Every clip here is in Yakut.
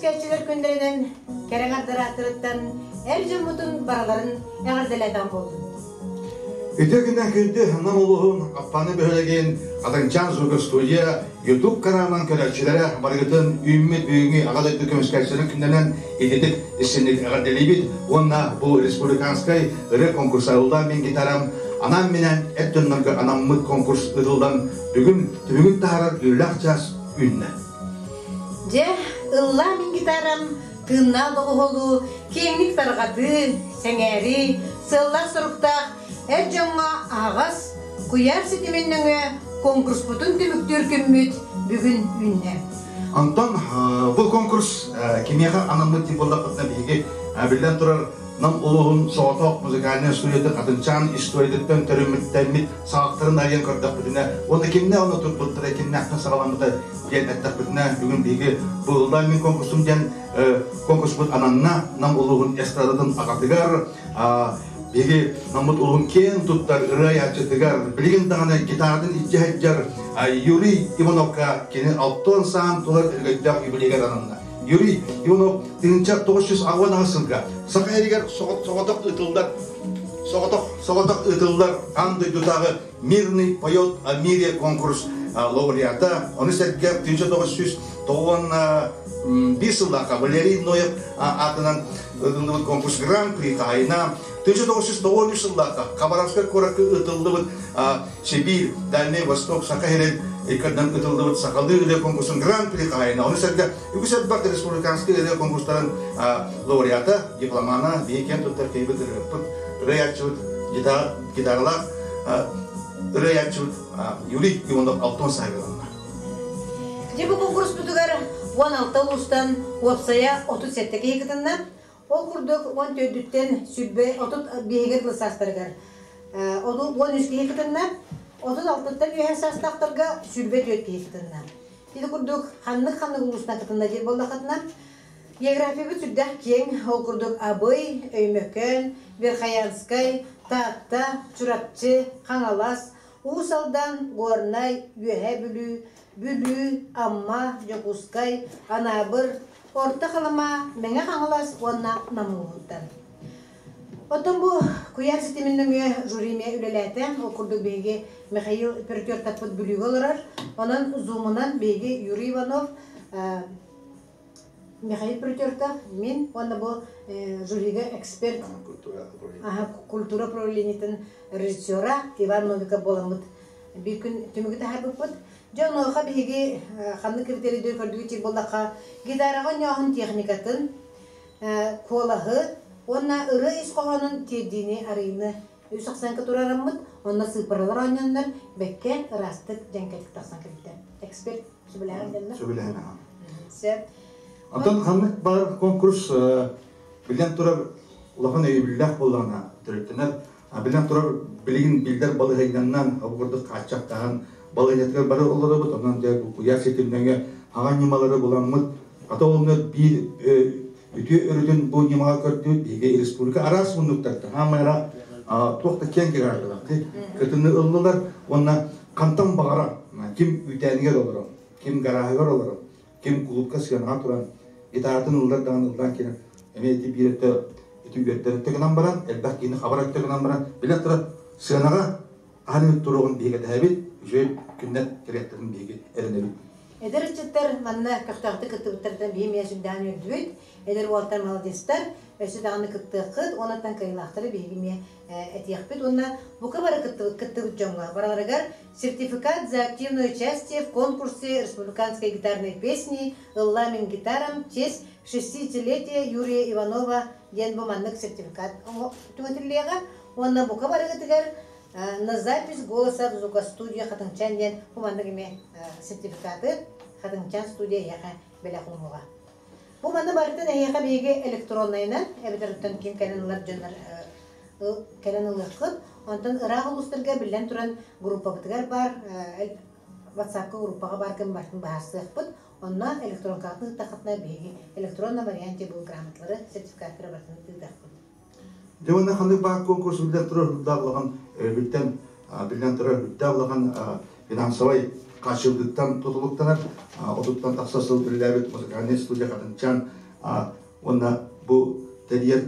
көмүскээччилэр күннэринэн кэрэ аҥардар эр дьоммутун барыларын эҕэрдэлээтэн буоллун. Үтүө күннэн күндү Нам улууһун Аппааны бөһүөлэгин Хатыҥчаан звукостудия YouTube каналынан көрөөччүлэрэ барыгытын үүммүт бүгүҥҥү Аҕа дойду көмүскээччилэрин күннэринэн ититик истинник эҕэрдэлиибит уонна бу республиканскай ырыа конкурса ыллаан мин гитарам анаан-минээн эр дьоннорго анаммыт конкурс ыытыллан бүгүн түмүгүн таһаарар үөрүүлээх чаас үүннэ. Дьэ, ыллаа мин гитарам тыыннаах доҕуһуолу киэҥник тарҕатыы, сэҥээрии, сыаллаах-соруктаах эр дьоҥҥо аһаҕас куйаар ситимин нөҥүө конкурспутун түмүктүүр күммүт бүгүн үүннэ. Онтон бу конкурс кимиэхэ анаммыт диэн буоллахпытына биһиги биллэн турар Нам улууһун соҕотох музыкальнай студията Хатынчаан историятыттан төрүммүттэммит саҕахтарын арыйан көрдөхпүтүнэ уонна кимнээх онно турбуттара, кимнээхтэн саҕаламмыта диэн эттэхпитинэ, бүгүн биһиги бу Ыллаа мин конкурсум диэн конкурспут ананна Нам улууһун эстрадатын аҕатыгар, биһиги Наммыт улууһун киэн туттар ырыа айааччытыгар, билигин даҕаны гитаратын илдьэ сылдьар Юрий Ивановка кини алтан саан тулар өргөйдөөх юбилейгар ананна. Юрий Иванов 1998 сылга Саха сиригэр соҕотох ыытыллар соҕотох соҕотох ыытыллар аан дойдутааҕы «Мирный поет о мире» конкурс лауреата, ону сэргэ 1991 сыллаахха Валерий Ноев аатынан ыытыллыбыт конкурс Гран-при хаһайына, 1993 сыллаахха Хабаровскай куоракка ыытыллыбыт Сибиир, Дальний Восток, Саха сирин иккардынан ыытыллыбыт сахалыы ырыа конкурсун Гран-при хаһайына, ону сэргэ үгүс элбэх республиканскай ырыа конкурстарын лауреата, дипломана, биһи киэн туттар киһибит ырыаппыт, ырыаяччыбыт, гитаралаах ырыаяччыбыт Юрий Иванов Алтон саһыгаланна. Дьэ бу конкурспутугар 16 улуустан уопсайа 37 киһи кытынна. Ол курдук 14-түттэн сүрбэ 35-гэр дылы саастарыгар 13 киһи кытынна, 36-ттан үөһэ саастаахтарга 24 киһи кытынна. Ити курдук ханнык-ханнык улуустан кытынна диир буоллаххытына, географиябыт сүрдээх киэҥ, ол курдук Абый, Өймөкөөн, Верхоянскай, Таатта, Чурапчы, Хаҥалас, Уус Алдан, Горнай, Үөһээ Бүлүү, Бүлүү, Амма, Дьокуускай, Анаабыр, Орто Халыма, Мэҥэ Хаҥалас уонна Нам улууһуттан. Оттон бу куйаар ситимин нөҥүө жюри эмиэ үлэлээтэ. Ол курдук биһиги Михаил Пертертаппыт Бүлүүгэ олорор. Онон Zoom-унан биһиги Юрий Иванов, Михаил Притертов, мин уонна бу жюрига эксперт культура управлениетын режиссера Иван Новиков буоламмыт биир күн түмүгү таһаарбыппыт. Дьэ онуоха биһиги ханнык критерийдэр көрдүгүт диир буоллахха, гитараҕа оонньооһун техникатын, куолаһы уонна ырыа ис хоһоонун тиэрдиини арыйыыны үс ахсаанка турараммыт, онно сыыппаралар оонньооннор бэккэ ыраастык дьэҥкэтик тахсан кэлбитэ. Эксперт сөбүлэһэн дэннэ? Сөбүлэһэн. Сөп. Онтон ханнык баар конкурс билэн турар улахан өйөбүллээх буоллаҕына төрүттэнэр. Билэн турар билигин биллэр балаһыанньаннан ол курдук хааччахтаһан балаһыанньатыгар бары олоробут. Онон дьэ куйаар ситимнэҥэ аҕа ньымалары буламмыт ата онно биир үтүө өрүтүн бу ньымаҕа көрдүүр биһиги республика араас муннуктартан хаамайра туох да киэҥ географиялаах кытыны ыллылар уонна хантан баҕарар ким үүтээнигэр олорон, ким гарааһыгар олорон, ким кулуупка сыанаҕа туран гитаратын ыллар даҕаны ыллаан киирэн эмиэ ити биир өттө ити үөрдэр өттө гынан баран элбэх киһини хабар өттө гынан баран билэн туран сыанаҕа аһан туруоҕун биһиги кэтэһэбит, үчүгэй күннэр кэлиэхтэрин биһиги эрэнэбит. Эдэр ыччаттар манна көхтөөхтүк кыттыбыттарыттан биһи эмиэ сүрдээҕин үөрдүбүт. Эдэр уолаттар молодецтар, өссө даҕаны кыттыаххыт, уоннаттан кыайыылаахтары биһиги эмиэ этиэхпит уонна бука бары кыттыбыт дьоҥҥо барыларыгар сертификат за активное участие в конкурсе республиканской гитарной песни «Ыллаа мин гитарам» в честь 60-летия Юрия Иванова диэн бу маннык сертификат түҥэтиллиэҕэ уонна бука барыгытыгар на запись голоса в звукостудия Хатыҥчаан диэн бу маннык эмиэ сертификаты Хатыҥчаан студия эһиэхэ бэлэх уунуоҕа. Бу маны барытын эһиэхэ биһиги электроннайынан эбэтэр оттон ким кэлэн ылар дьоннор кэлэн ылыаххыт. Онтон ыраах улуустарга биллэн туран группабытыгар баар WhatsApp-ка группаҕа баар ким барытын быһаарсыахпыт. Онно электронкаҕытын ыыттаххытына биһиги электронном варианте бу грамоталары, сертификаттары барытын ыытыахпыт. Дьэ уонна ханнык баар конкурс биллэн турар үрдээх улахан биллэн биллэн турар үрдээх улахан финансовай хааччыллыыттан тутулуктанар. 30-тан тахса сыл үлэлээбит музыкальнай студия Хатыҥчаан уонна бу тэрийэр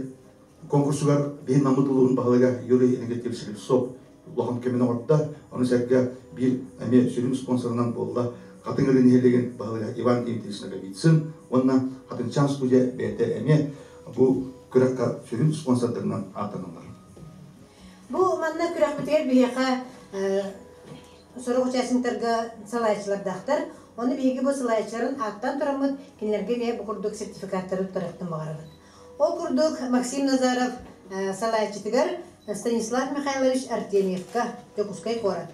конкурсугар биһи Наммыт улууһун баһылыга Юрий Иннокентьевич Слепцов улахан көмөнү оҥордо. Ону сэргэ биир эмиэ сүрүн спонсорынан буолла Хатыҥ Ырыы нэһилиэгин баһылыга Иван Дмитриевич Ноговицын уонна Хатыҥчаан студия бэйэтэ эмиэ бу күрэххэ сүрүн спонсордарынан ааттаналлар. Бу манна күрэхпитигэр биһиэхэ сорох участниктарга салайааччылардаахтар. Ону биһиги бу салайааччыларын ааттаан тураммыт, кинилэргэ эмиэ бу курдук сертификаттары туттарыахтын баҕарабыт. Ол курдук Максим Назаров салайааччытыгар Станислав Михайлович Артемьевка, Дьокуускай куорат.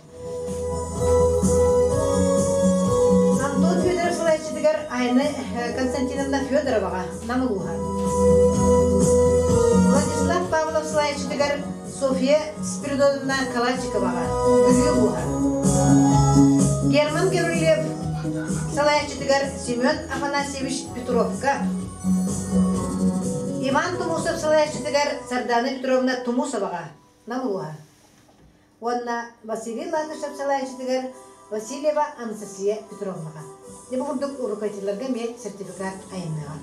Антон Федоров салайааччытыгар Айна Константиновна Федороваҕа, Нам улууһа. Владислав Павлов салайааччытыгар Софья Спиридоновна Калачиковаҕа, Бүлүү улууһа. Герман Гаврильев салайааччытыгар Семен Афанасьевич Петровка, Иван Тумусов салайааччытыгар Сардана Петровна Тумусоваҕа, Нам улууһа. Уонна Василий Латышев салайааччытыгар Васильева Анастасия Петровнаҕа. Дьэ бу курдук руководителларга эмиэ сертификат айанныаҕа.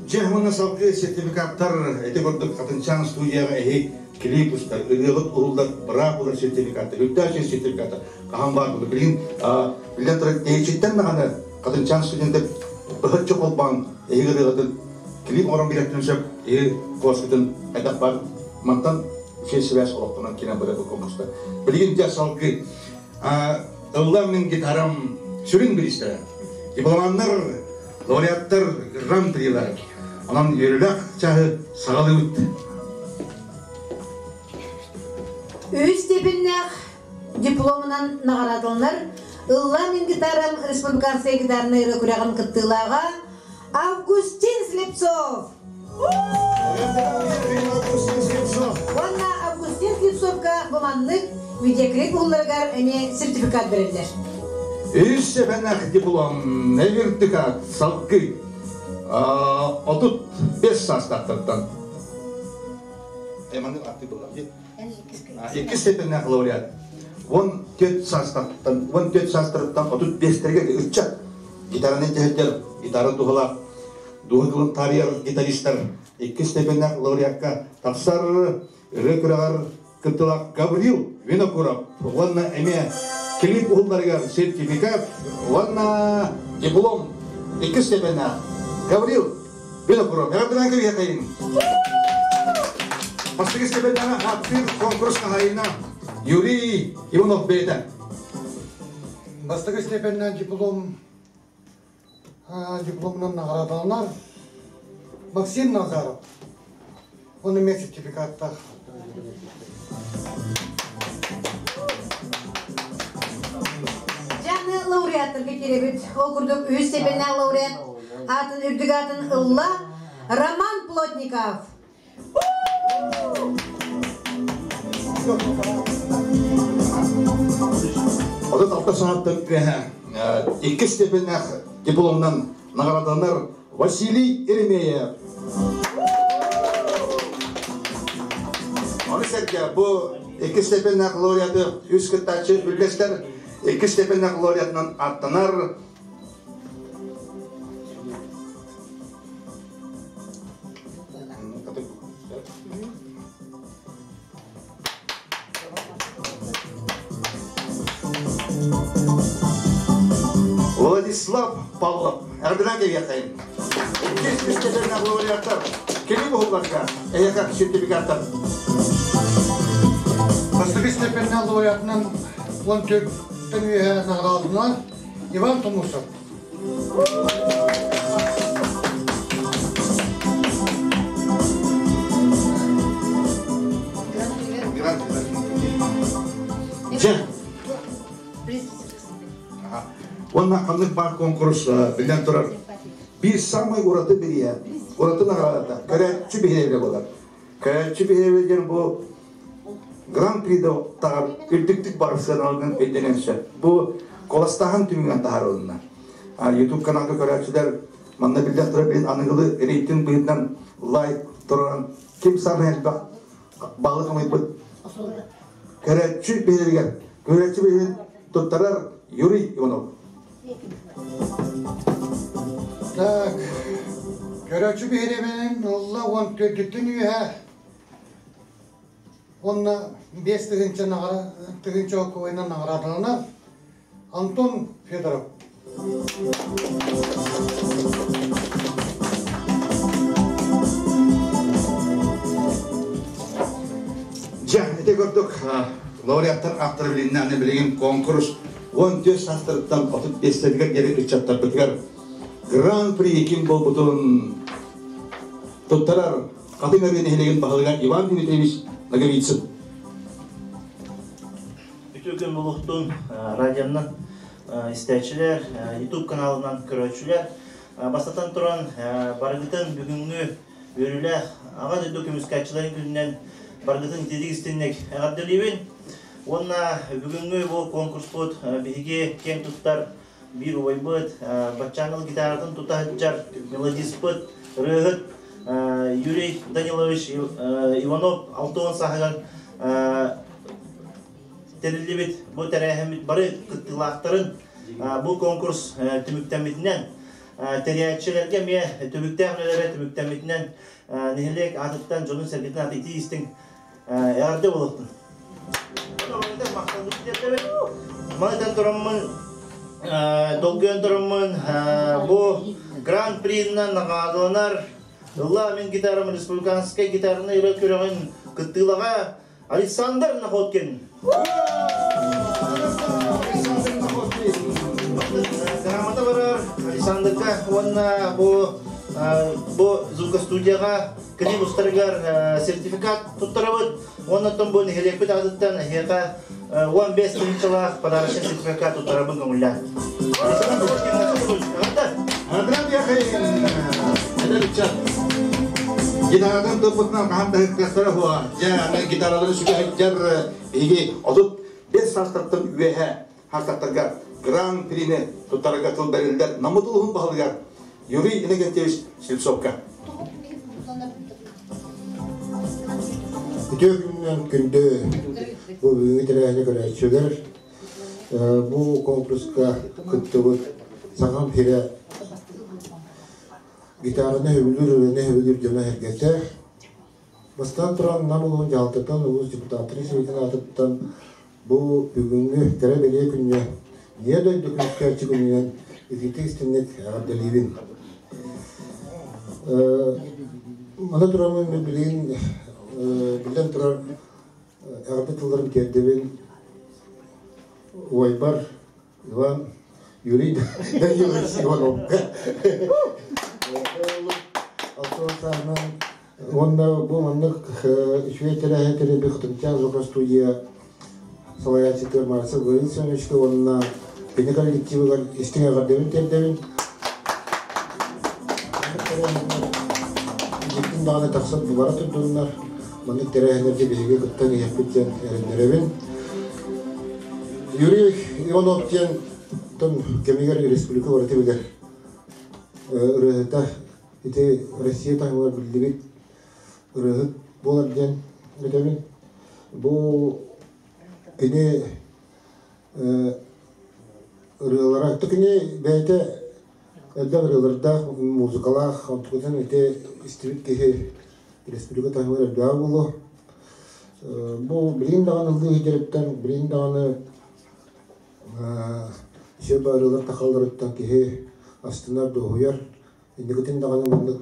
Дьэ уонна салгыы сертификаттар ити курдук Хатынчаан студияҕа эһи клип устар, ырыаҕыт уһуллар, быраап ылар сертификаттар, үрдээх сертификаттар хаһан баар буолар. Билигин биллэн турар тэйиччиттэн даҕаны Хатынчаан студенттар быһаччы холбоон эһиги ырыаҕытын клип оҥорон биэриэхтэрин сөп, эһиги куоскутун хайдах баар мантан үчүгэй сибээс олохтонон киирэн барар бу конкурста. Билигин дьэ салгыы ыллам мин гитарам сүрүн бириистэрэ. Дипломаннар, лауреаттар гран-прилар. Онон үөрүүлээх чаһы саҕалыыбыт. Үһүс степеннээх дипломунан наҕараадаланар Ыллам мин гитарам республиканскай гитарнай ырыа күрэҕин кыттыылааҕа Августин Слепцов! Уонна Августин Слепцовка бу маннык видеоклип уһулларыгар эмиэ сертификат бэриллэр. Үс сэбэнэх диплом сертификат салгыы 35 саастаахтартан Иккис степеннээх лауреат 14 саастартан 14 саастарыттан 35-тэргэ ыччат гитараны тэһэрдэр гитара туһалаах дууһа кылын таарыйар гитаристар иккис степеннээх лауреакка тахсар ырыа күрэҕэр кыттылаах Гаврил Винокуров уонна эмиэ клип уһулларыгар сертификат уонна диплом иккис степеннээх Гаврил Винокуров. Эҕэрдэлээн кэбиһиэхэйин! Бастакы степеннээх ааттыыр конкурс хаһайына Юрий Иванов бэйэтэ. Бастакы степеннээх диплом дипломунан наҕараадаланар Максим Назаров. Он имеет сертификаттаах. Дьаны лауреаттарга киирэбит. Ол курдук үһүс степеннээх лауреат аатын үрдүк аатын ылла Роман Плотников. 36 сааттан үөһэ иккис степеннээх дипломунан наҕараадаланар Василий Еремеев. Ону сэргэ бу иккис степеннээх лауреаты үс кыттааччы үллэстэр. Иккис степеннээх лауреатынан аттанар Владислав Павлов. Эрдэнэн кэлиэххэйин. Иккис үстэлэринэх лауреаттар кими буһулларга эһиэхэ сертификаттар. Бастакы степеннээх лауреатынан 14-тэн үөһэ наҕараадаланар Иван Тумусов. Дьэ. Уонна ханнык баар конкурс биллэн турар биир самый ураты бириэ, ураты наҕараадата көрөөччү биһирэбилэ буолар. Көрөөччү биһирэбилэ диэн бу Гран-при таҕар үрдүктүк барар сыаналарын өйдөнөн сөп. Бу куоластааһын түмүгүнэн таһаарылынна. YouTube каналга көрөөччүлэр манна биллэн турар билин аныгылы рейтинг быһыытынан лайк туран ким саамай элбэх балык ылыйбыт. Көрөөччү биһиригэр, көрөөччү биһирин туттарар Юрий Иванов. Так, көрөөччү биһирэбинин ылла уон төрдүттэн үөһэ уонна 5 тыһыынча тыһыынча окуойунан наҕараадаланар Антон Федоров. Дьэ, ити курдук лауреаттар ааттара билиннэ, аны билигин конкурс 14 саастарыттан 35 диэри ыччаттарбытыгар Гран-при ким буолбутун туттарар Хатыҥ Арыы нэһилиэгин баһылыга Иван Дмитриевич Ноговицын. Үтүө күн буолуохтун радионан истээччилэр, YouTube каналынан көрөөччүлэр. Бастатан туран, барыгытын бүгүҥҥү үөрүүлээх Аҕа дойду көмүскээччилэрин күнүнэн барыгытын итиитик истинник эҕэрдэлиибин. Уонна бүгүҥҥү бу конкурспут биһиги киэн туттар биир убайбыт, баччааҥҥы гитаратын тута сылдьар мелодиспыт, ырыаһыт Юрий Данилович Иванов 60 сааһыгар тэриллибит бу тэрээһиммит бары кыттыылаахтарын бу конкурс түмүктэммитинэн тэрийээччилэргэ эмиэ түбүктээх үлэлэрэ түмүктэммитинэн нэһилиэк аатыттан дьонун-сэргэтин ааты итии истиҥ эҕэрдэ буолуохтун. Маны тураммын долгуйан тураммын бу гран-приннан наҕараадаланар Ыллаа мин гитарам республиканскай гитараны ырыа күрэҕин кыттыылаҕа Александр Находкин. Грамота барар Александрга уонна бу бу звукостудияҕа клип устарыгар сертификат туттарабыт. Уонна бу нэһилиэкпит аатыттан эһиэхэ 15 тыһыынчалаах подарочный сертификат туттарабын көҥүллээн. Гитарадан тылбытынан хаһан да ыһыктыахтара хуа. Дьэ, аны гитаралары сүгэһирдэр биһиги 35 саастартан үөһэ хастаттарга гран-прини туттарарга тыл бэриллэр Намыт улуһун баһылыгар Юрий Иннокентьевич Слепцовка. Үтүө күнүнэн күндү бу бүгүҥҥү тэрээһини көрөөччүлэр, бу конкурска кыттыбыт Сахам сирэ гитараны сөбүлүүр, ырыаны сөбүлүүр дьоно-сэргэтэ. Бастаан туран Нам улууһун дьаһалтатын, улуус депутаттарын советын аатыттан бу бүгүҥҥү кэрэ бэлиэ күҥҥэ Ийэ дойду көмүскээччи күнүнэн итиитик истиҥник эҕэрдэлиибин. Маны тураммын мин билигин биллэн турар эҕэрдэ тылларын тиэрдэбин убайбар Иван Юрий Данилович Ивановка. Алтан уонна бу маннык үчүгэй тэрээһин тэрийбит Хатымчаан звукостудия салайааччытыгар Марса Гавриловичка уонна кини коллективыгар истиҥ эҕэрдэбин тиэрдэбин. Маннык даҕаны тахсан бара турдуннар. Маннык тэрээһиннэргэ биһиги кыттан иһиэхпит диэн эрэннэрэбин. Юрий Иванов диэн кэмигэр республика барыта билэр ырыаһыта ити Россия таһымыгар биллибит ырыаһыт буолар диэн этэбин. Бу кини ырыалара, кини бэйэтэ элбэх ырыалардаах, музыкалаах, онтукутун ити истибит киһи республика таһымыгар элбэҕэ буолуо. Бу билигин даҕаны ыллыы сылдьарыттан, билигин даҕаны сир ырыалар тахалларыттан киһи астынар, дуоһуйар. Инникитин даҕаны маннык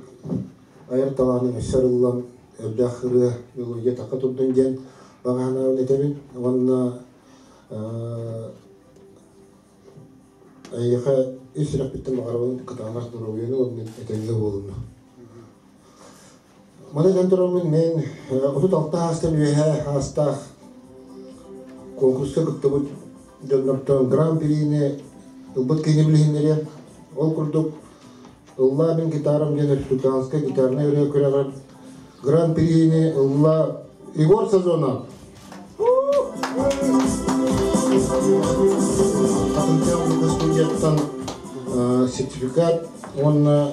айар талаанын өссө арыллан, элбэх ырыа мелодия тахха турдун диэн баҕа санаабын этэбин. Уонна эйиэхэ ис сүрэхпиттэн баҕарабын кытаанах доруобуйаны уонна этэҥҥэ буолууну. Маны этэн тураммын мин 36 аастан үөһэ аастаах конкурска кыттыбыт дьоннортон гран-прини ылбыт киһини билиһиннэриэм. Ол курдук «Ыллаа мин гитарам» диэн республиканскай гитарнай ырыа күрэҕэр гран-прини ылла Егор Сазонов. Хатымчаан студияттан сертификат уонна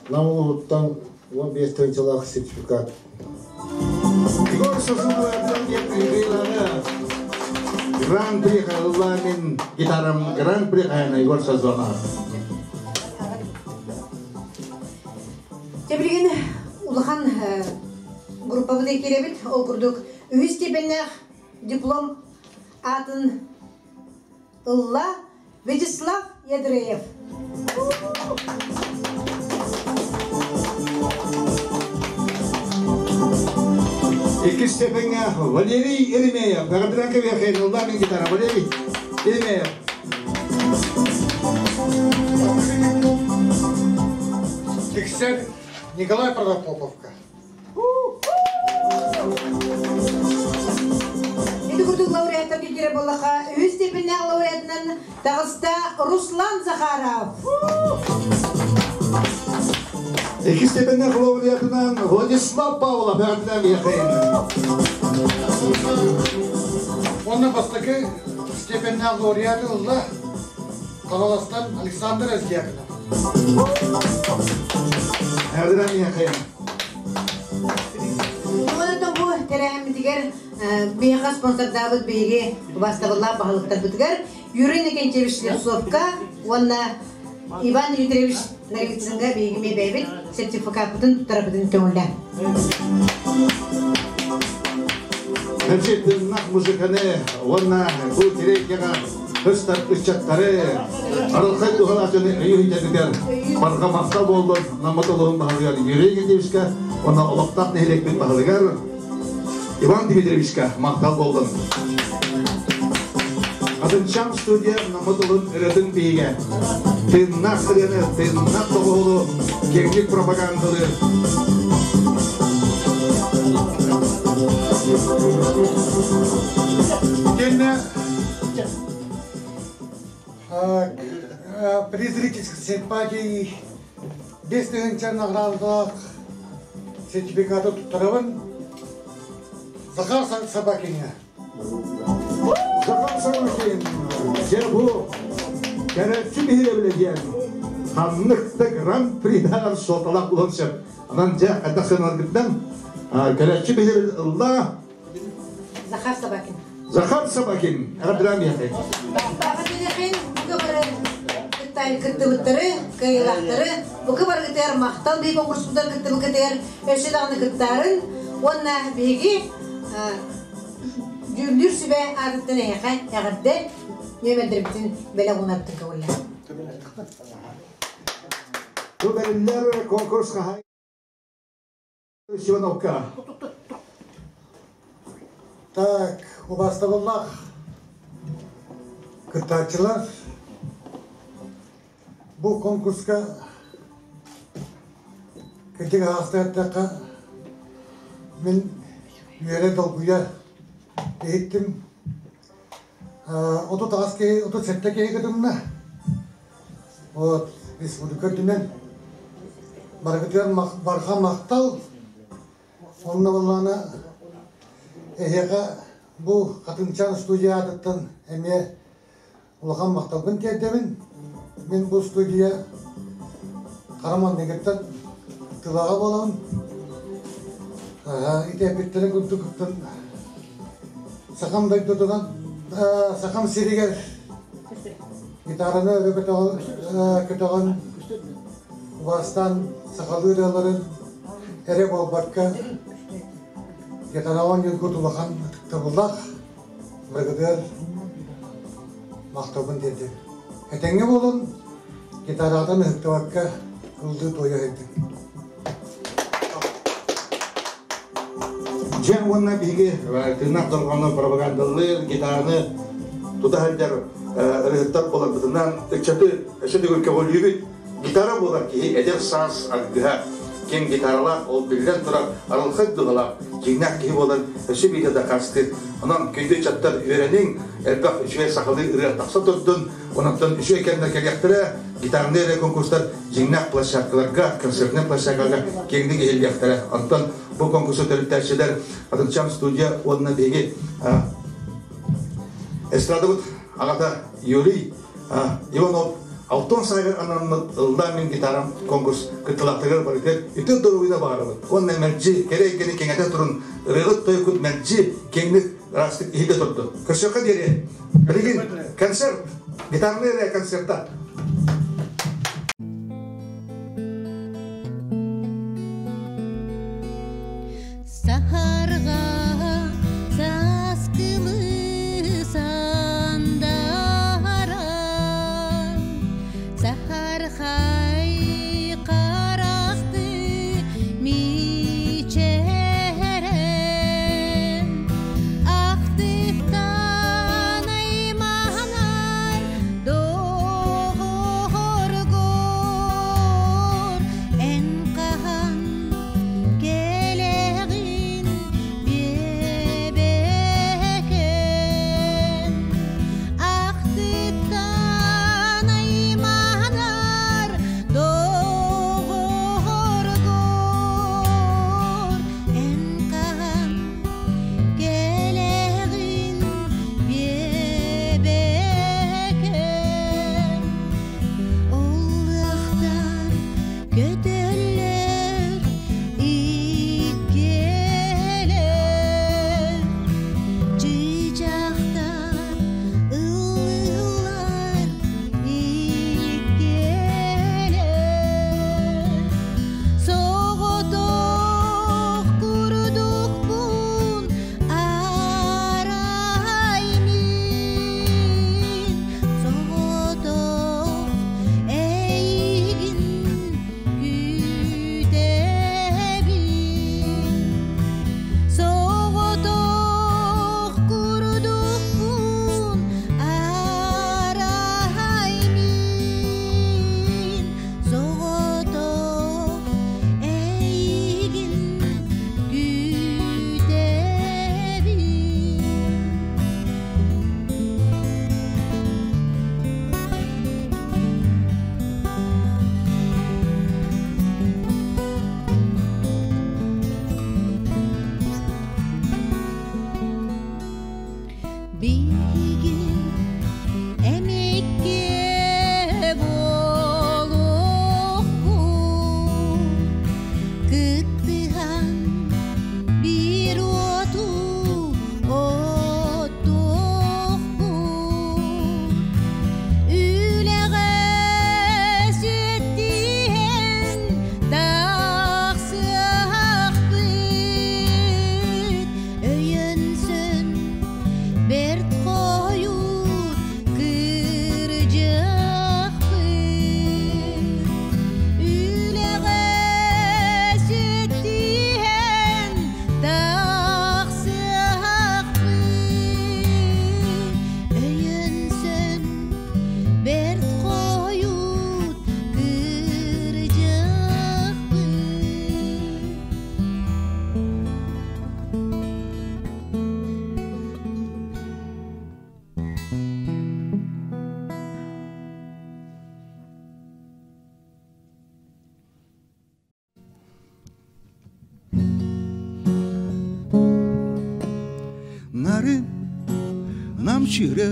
Нам улууһуттан 15 тыһыынчалаах сертификат. Егор Сосунов Гран-при Ылла мин гитарам Гран-при Егор Сазонов. Тебилигин улахан группабыт кииребит. Ол курдук үһүс степеннээх диплом аатын ылла Вячеслав Ядреев. Иккис степенге Валерий Еремеев. Гагадранка Верхейн, ылла мин гитара. Валерий Еремеев. Тиксер Николай Протопоповка. Ити курдук лауреаттар киирэ буоллаха, үһүс степеннээх лауреатынан таҕыста Руслан Захаров. Иккис степеннээх лауреатынан Владислав Павлов. Гагадранка Верхейн. Онно бастакы степеннээх лауреат ылла Хаҥаластан Александр Аздиаконов. Гагадранка Верхейн. Онон бу тэрээһиммитигэр биһиэхэ спонсордаабыт биһиги убаастабыллаах баһылыктарбытыгар Юрий Иннокентьевич Слепцовка уонна Иван Дмитриевич Ноговицынга биһиги эмиэ бэйэбит сертификаппытын туттарабытын көҥүллээн. Значит, музыканы уонна бу тирейкеҕа хыстар ыччаттары арылхай туһалаачыны өйүһүйтэргитэр барҕа махтал буоллун Наммат улууһун баһылыгар Юрий Игнатьевичка уонна олохтоох нэһилиэкпит баһылыгар Иван Дмитриевичка махтал буоллун. Хатынчаан студия Наммат улуун ырыатын биһигэ. Тыыннаах ырыаны, тыыннаах доҕуһуолу киэҥник пропагандалыыр. Кэннэ приз зрительской симпатии 5 тыһыынча наградалаах сертификаты туттарабын Захар Собакиҥҥа. Захар Собакин, дьэ бу көрөөччү биһирэбилэ диэн ханнык да гран-придаҕар суолталаах буолуон сөп. Онон дьэ хайдах сыаналаргыттан көрөөччү биһирэбил ылла Захар Собакин. Захар Собакин. Эҕэрдэлээн биһиэхэ. Баҕатыгахин бука бары кыттыбыттары, кыайыылаахтары, бука барыгытыгар махтал бии конкурсутар кыттыбыкытыгар өссө даҕаны кыттаарын уонна биһиги дьүүллүүр сүбэ аатыттан эһиэхэ эҕэрдэ нүөмэрдэрбитин бэлэх уунарбытын көҥүллээн. Бу бэриллэр конкурс хаһай Ивановка. Так, убаастабыллаах кыттааччылар, бу конкурска кырдьык аастааттахха мин үөрэ долгуйа иһиттим. 38 киһи, 37 киһи кытынна. Вот, республика үрдүнэн барыгытыгар барҕа махтал. Онно буоллаҕына эһиэхэ бу Хатыҥчаан студия аатыттан эмиэ улахан махталбын тиэрдэбин. Мин бу студия хара маҥнайгыттан тылаҕа буолабын. Ити эппиттэрин курдук сахам дойдутунан, сахам сиригэр гитараны өрө көтөҕөн, убаастаан сахалыы ырыаларын эрэ буолбакка, гитараҕа оонньуургут улахан ытыктабыллаах, барыгытыгар махталбын тиэрдэбин. Этэҥҥэ буолун, гитараҕытын ыһыктыбакка ыллыы туойа сылдьыҥ. Дьэ уонна биһиги тыыннаах дорҕоону пропагандалыыр гитараны тута сылдьар ырыһыттар буоларбытынан ыччаты өссө төгүл көҕүлүүбүт. Гитара буолар киһи эдэр саас аргыһа. Ким гитаралаах, ол биллэн турар арылхай дууһалаах, дьиҥнээх киһи буолан өссө биирдэ дакаастыыр. Онон күндү ыччаттар үөрэниҥ, элбэх үчүгэй сахалыы ырыа тахса турдун, онон үчүгэй кэмнэр кэлиэхтэрэ, гитарнай эрэ конкурстар дьиҥнээх площадкаларга, концертнай площадкаларга киэҥник иһиллиэхтэрэ. Онтон бу конкурсу төрүттээччилэр Хатынчаан студия уонна биһиги эстрадабыт аҕата Юрий Иванов. Алтон саагар анаммыт ыллаа мин гитарам конкурс кыттылаахтарыгар барытыгар үтүө доруобуйаны баҕарабыт. Уонна мэлдьи кэрэ эйгэни кэҥэтэ турун, ырыаҕыт тойуккут мэлдьи киэҥник ыраастык иһиллэ турдун. Көрсүөххэ диэри. Билигин концерт, гитарный эрэ концерта. Саһарҕа сааскылыы сандаран, Саһархай харахты мичээрэн, Ахтыктан айманар доҕоргор, Эн хаһан кэлэҕин биэбэкэн ахтыттан айманар доҕоргор эн хаһан кэлэҕин биэбэкэн Оллахтар көтөллөр иккиэлэр, чыычаахтар ыллыыллар иккиэлэр. Соҕотох курдукпун арай мин соҕотох эйигин күүтэбин соҕотох курдукпун арай мин соҕотох эйигин күүтэбин. Биһиги эмикке буолуохпут, кыттыһан биир уоту оттуохпут, үлэҕэ сүөттиһэн тахсыахпыт, өйөнсөн бэрт хойут кырдьыахпыт, үлэҕэ сүөттиһэн тахсыахпыт, өйөнсөн бэрт хойут кырдьыахпыт. Нарын намчыры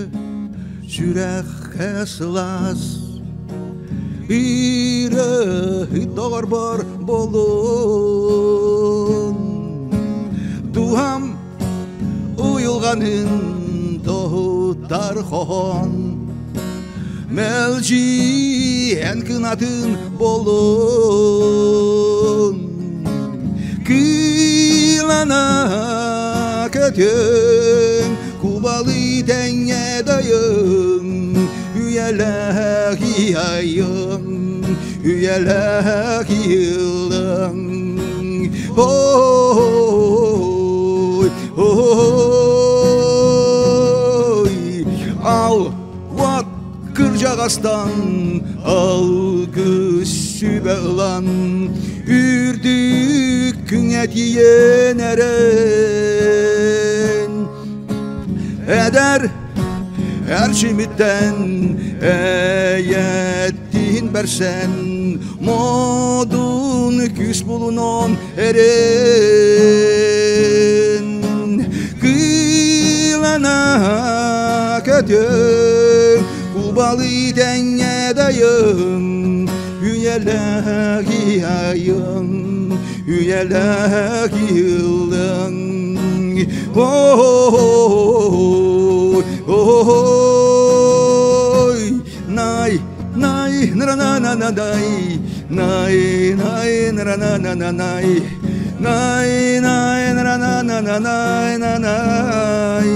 сүрэххэ сылаас Иры доҕорбор болун Дууһам уйулҕанын тоһутар хоһоон Мэлдьи эн кынатын болун Кыылана көтөн кубалы тэҥҥэ дайын Үйэлээх айым, үйэлээх йылың Ой, ой, ал уат кырдьаҕастан алгыс сүбэ ылан үрдүк күҥҥэ тиийэн эрэн эдэр эрчимиттэн эйэттиин бэрсэн модун күүс булунан эрэн кыылана көтөн. Кубалы тэҥҥэ дайын, үйэлээх айын, үйэлээх ылын. Ой, ой, най, най, на на на на най, най, най, на на на на най, най, най, на на на на най, на най.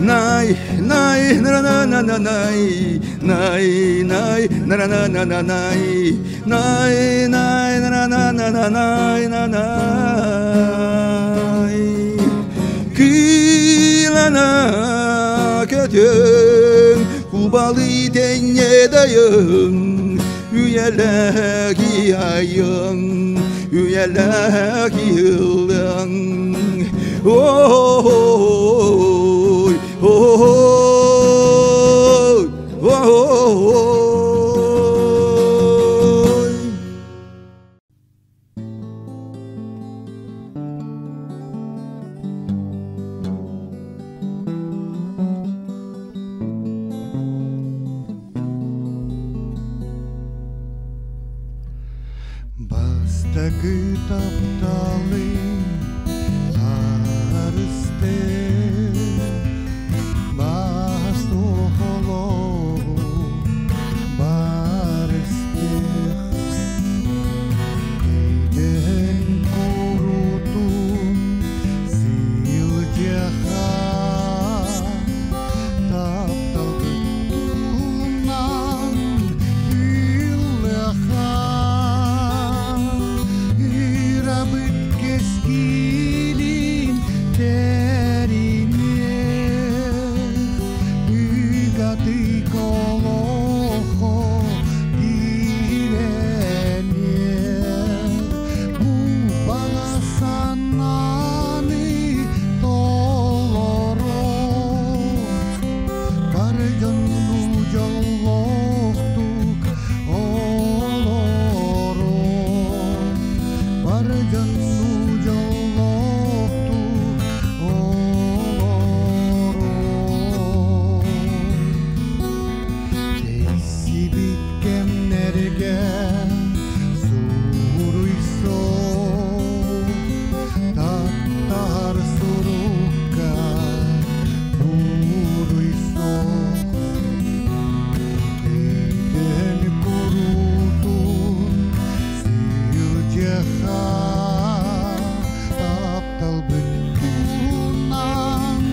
Най, най, на на на на най, най, най, на на на на най, най, най, на на на на най, на най. Кыылана көтөн, кубалы тэҥҥэ дайын, үйэлээх айын, үйэлээх ылын. Ой, ой, ой. Бастакы тапталым харысты, бас охолоҕу барыстых. Өйдөөн курутун сылдьыха, тапталгытынан ыллыха. Ырабыт кэскилин тэриниэх, ыгатык олоххо тирэниэх. Бу баҕа санааны толоро, бар дьонну дьоллоохтук олоро, бар дьонну дьоллоохтук олоро. Тэйсибит кэмнэргэ суруйсо, таптар сурукка буруйсо. Өйдөөн курутун сылдьыха, тапталбыттынан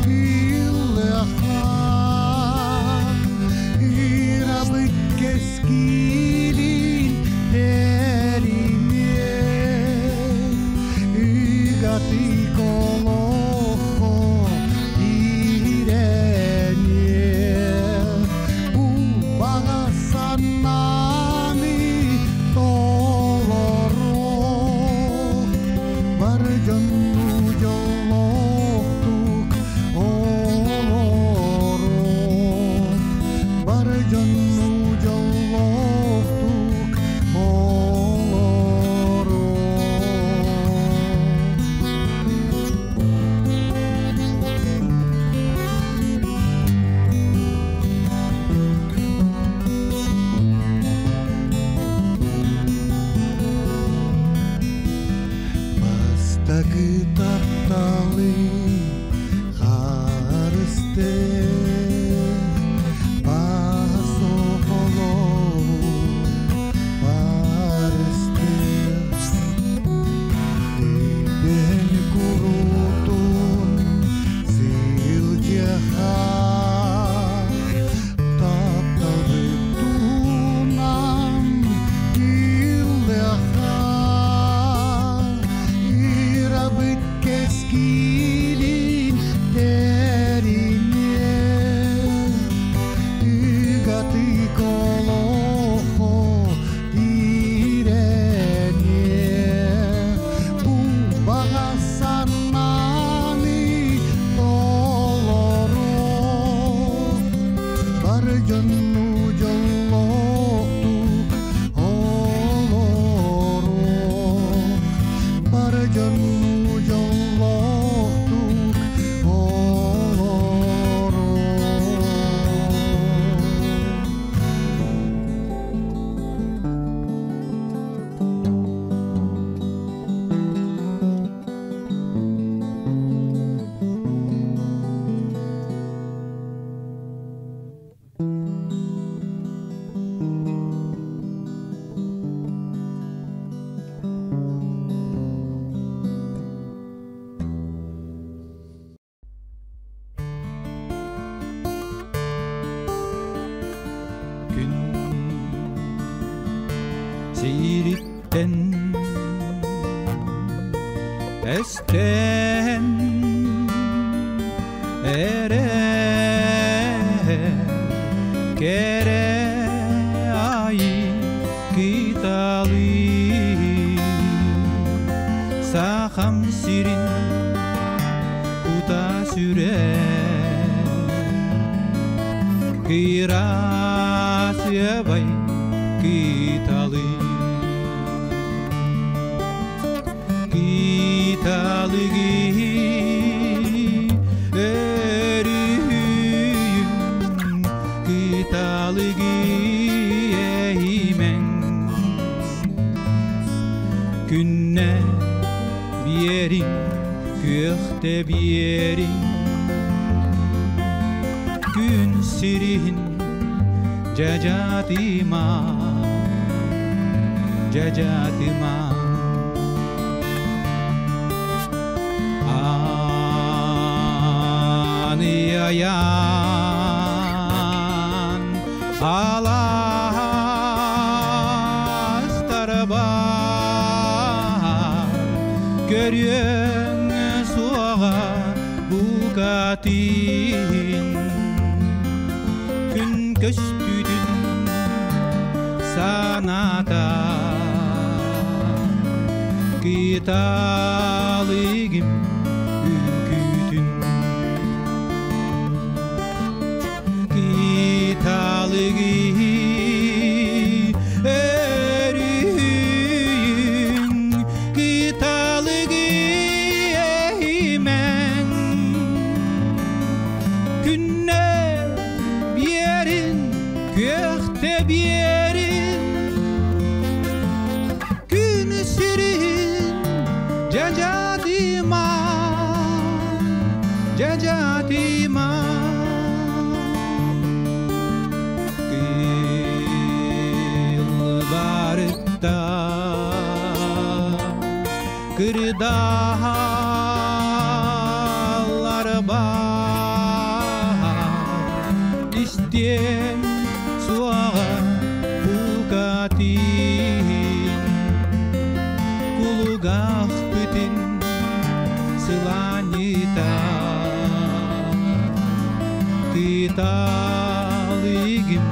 ыллыха. Ырабыт кэскилин тэриниэх, ыгатык олоххо тирэниэх. Бу баҕа санааны толоро, бар дьонну дьоллоохтук олоро, бар дьонну дьоллоохтук олоро. Бастакы тапталым харыстых, бас Сириттен Эстен Эре Кере ай Киталы Сахам сирин Кута сүре Кирасыбай Киталы Киталыги Өрүһүйүм Киталыги эймен Күнне биэрин Күөхте биэрин Күн сирин Жажатыма Жажатыма Аян Аластар бар Көрүң суаға букатын Күн көстүдүн саната Киталыгым үnkүтүн Киталыгы өрүһүйүн Киталыгы эймен Күнне биэрин күөхте биэрин Күн сирин жажатыма Жажатыма Кыл барытта Кырдаалар бар Истен суаға букатын Кулугах бүтін сыланита Киталыгым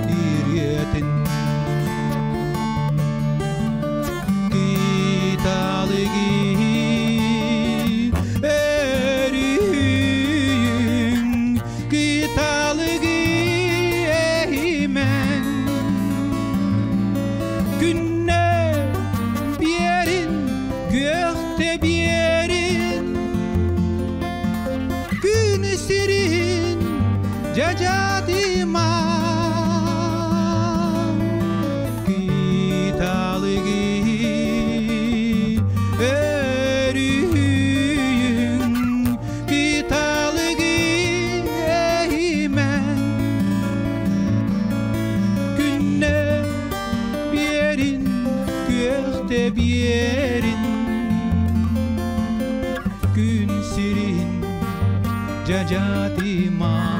ириэтин Киталыги өрүһүйүн Киталыги эймен Күнне биэрин күөхте биэрин Күн сирин жажатыма Киталыги өрүһүйүн Киталыги эймен Күнне биэрин күөхте биэрин Күн сирин жажатыма.